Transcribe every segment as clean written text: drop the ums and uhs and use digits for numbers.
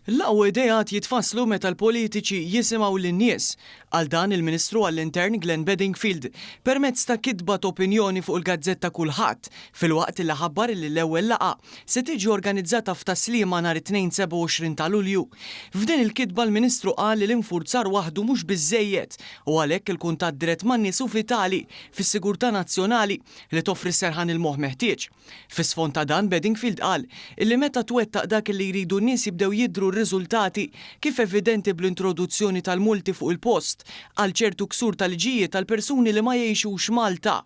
L-aqwa ideat jitfasslu meta l-politiċi jisimgħu lin-nies. Qal dan il-Ministru għall-Intern Glenn Bedingfield permezz ta' kitba t'opinjoni fuq il-gazzetta Kullħadd filwaqt li ħabbar li l-ewwel laqgħa se tiġi organizzata f'Tas-Sliema nhar it-Tnejn 27 ta' Lulju. F'din il-kitba l-Ministru qal li l-infurzar waħdu mhux biżżejjed u għalhekk il-kuntatt dirett man-nies hu vitali fis-sigurtà nazzjonali li toffri s-serħan il-moħħ meħtieġ. Fis-sfond ta' dan, Bedingfield qal illi meta twettaq dak li jridu n-nies jibdew jidhru r-riżultati kif evidenti bl-introduzzjoni tal-multi fuq il-post għal ċertu ksur ta' liġijiet għal persuni li ma jgħixux Malta.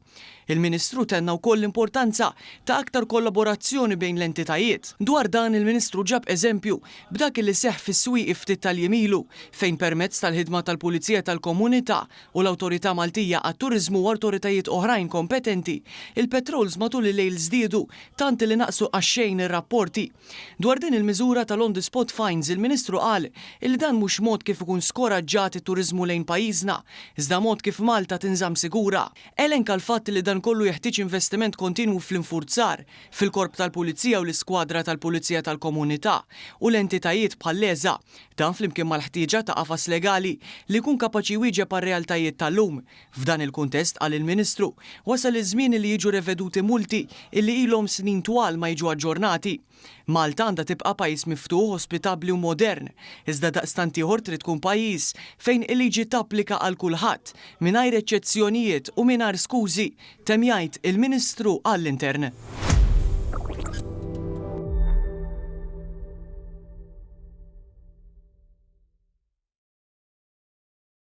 Il-Ministru tenna wkoll l-importanza ta' aktar kollaborazzjoni bejn l-entitajiet. Dwar dan il-Ministru ġab eżempju b'dak li seħħ fis-Swieqi ftit tal-jiem ilu fejn permezz tal-ħidma tal-Pulizija tal-Komunità u l-Awtorità Maltija għat-Turiżmu u awtoritajiet oħrajn kompetenti, il-patrols matul il-lejl żdiedu tant li naqsu għax-xejn ir-rapporti. Dwar din il-miżura tal-on the spot fines il-Ministru qal illi dan mhux mod kif ikun skoraġġat it-turiżmu lejn pajjiżna, iżda mod kif Malta tinżamm sigura. Elenka l-fatt li dan kollu jeħtieġ investiment kontinwu fl-infurzar, fil-Korp tal-Pulizija u l-Iskwadra tal-Pulizija tal-Komunità u l-entitajiet bħall-ESA, Dan flimkien mal-ħtieġa ta' qafas legali li jkun kapaċi jwieġeb għar-realtajiet tal-lum. F'dan il-kuntest, qal il-Ministru, wasal iż-żmien li jiġu reveduti multi illi ilhom snin twal ma jiġu aġġornati. Malta għandha tibqa' pajjiż miftuħ, ospitabbli u modern, iżda daqstant ieħor trid tkun pajjiż fejn il-liġi tapplika għal kulħadd, mingħajr eċċezzjonijiet u mingħajr skużi, temm jgħid il-Ministru għall-Intern.